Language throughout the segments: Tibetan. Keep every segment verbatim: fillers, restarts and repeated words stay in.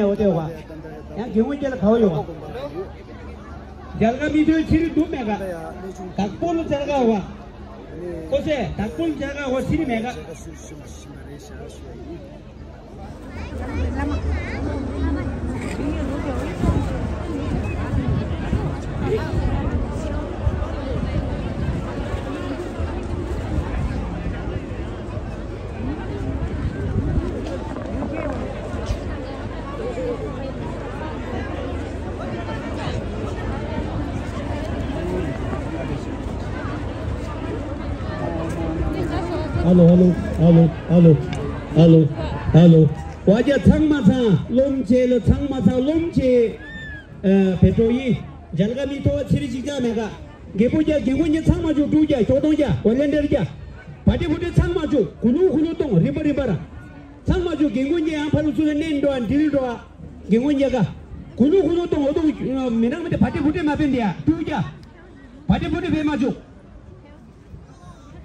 འོ་དེ་བ། ཡང་དགེ་སྐོང་རྒྱལ་ལ་ག་བ་ཡོད་བ། རྒྱལ་ཁ་མི་ཐོན་ཕྱི་རི་འདུག་མེད་ག། དྭགས་པོ་ལ་རྒྱལ་ཁ་བ། ཨོ་སེ་དྭགས་པོ་ལ་རྒྱལ་ཁ་བ་ཕྱི་རི་མེད་ག། ཨ་ལོ་ཨ་ལོ་ཨ་ལོ་ཨ་ལོ་ཨ་ལོ་ཨ་ལོ། བ་རྒྱ་ཚང་མ་ཚང་སློབ་ཆེ་ལ་ཚང་མ་ཚང་སློབ་ཆེ། ཨ་བེ་ཏྲོ་ཡི་རྒྱལ་ཁ་མི་ཐོ་བ་ཚེ་རི་ཅིག་ཅག་མེད་ག། རྒད་པོ་རྒྱ་རྒན་རྒོན་གྱི་ཚང་མ་བཅུག་དྲུག་བརྒྱ་ཤོག་སྟོང་བརྒྱ་ཝོ་ལན་ཊིར་བརྒྱ། བ་ཏི་ཕུ་ཏི་ཚང་མ་བཅུག་གུ་ལུ་གུ་ལུ་གཏོང་རིམ་པ་རིམ་པ་ར། ཚང་མ་བཅུག་རྒན་རྒོན་གྱི་ཡང་ཕ་ལུ་ཚུ་ལ་གནས་འགྲོ་བ་འདྲིལ་འགྲོ་བ། རྒན་རྒོན་རྒྱ་ག། གུ་ལུ་གུ་ལུ་གཏོང་འོ་དོ་མི་རང་མི་དེ་བ་ཏི་ཕུ་ཏི་མ་ཕན་དེ་ཡ་དྲུག་བརྒྱ། བ་ཏི་ཕུ་ཏི་ཕན་མ་བཅུག་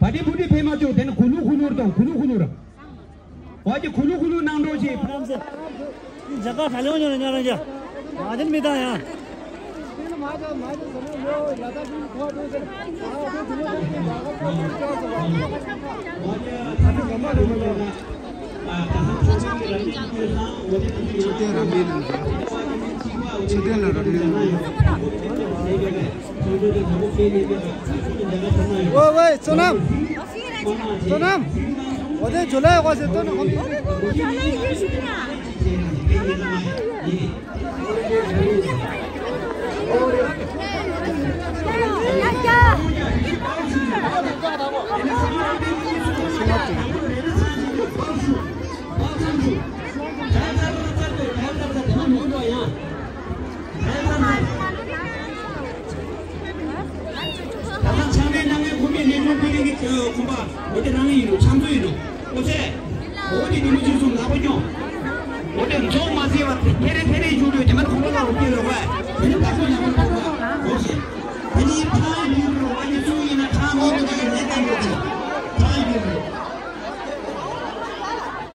བ་ཏི་ཕུ་ཏི་ཕན་མ་བཅུག་དེ་ནི་གུ་ལུ་གུ་ལུ་གཏོང་གུ་ལུ་གུ་ལུ་ར། བ་ཏི་གུ་ལུ་གུ་ལུ་གནང་འགྲོ་ཞེས། རྒྱ་གར་གྲྭ་ལེའུ་ཉོ་ན་ཉོ་རང་རྒྱ། ང་དེ་མི་དང་ཡང་། ཆོས་སྡེ་རབ་གནས་ལ་ཆོས་སྡེ་ལ་རབ་གནས། ཝེ་ཝེ་བསོད་ནམས། བསོད་ནམས། འོ་དེ་ཇོ་ལའི་གོ་ཟེར་དོ་ནི་ཁོང་། ད་ལྟ་ཚང་མས་གནང་མཁན་ཁོ་མོས་ལས་ཁུངས་ཀྱི་ཁོམ་པ་འོ་དེ་རང་ཡིན་ནོ་ཆང་ཚུ་ཡིན་ནོ། ཨོ་ཙེ། འོ་དེ་ཉིན་མོ་ཆུ་གསུམ་ལག་པ་སྐྱོང་། འོ་དེ་རྫོགས་མ་ཟེར་བ་དེ་ཐེ་རེ་ཐེ་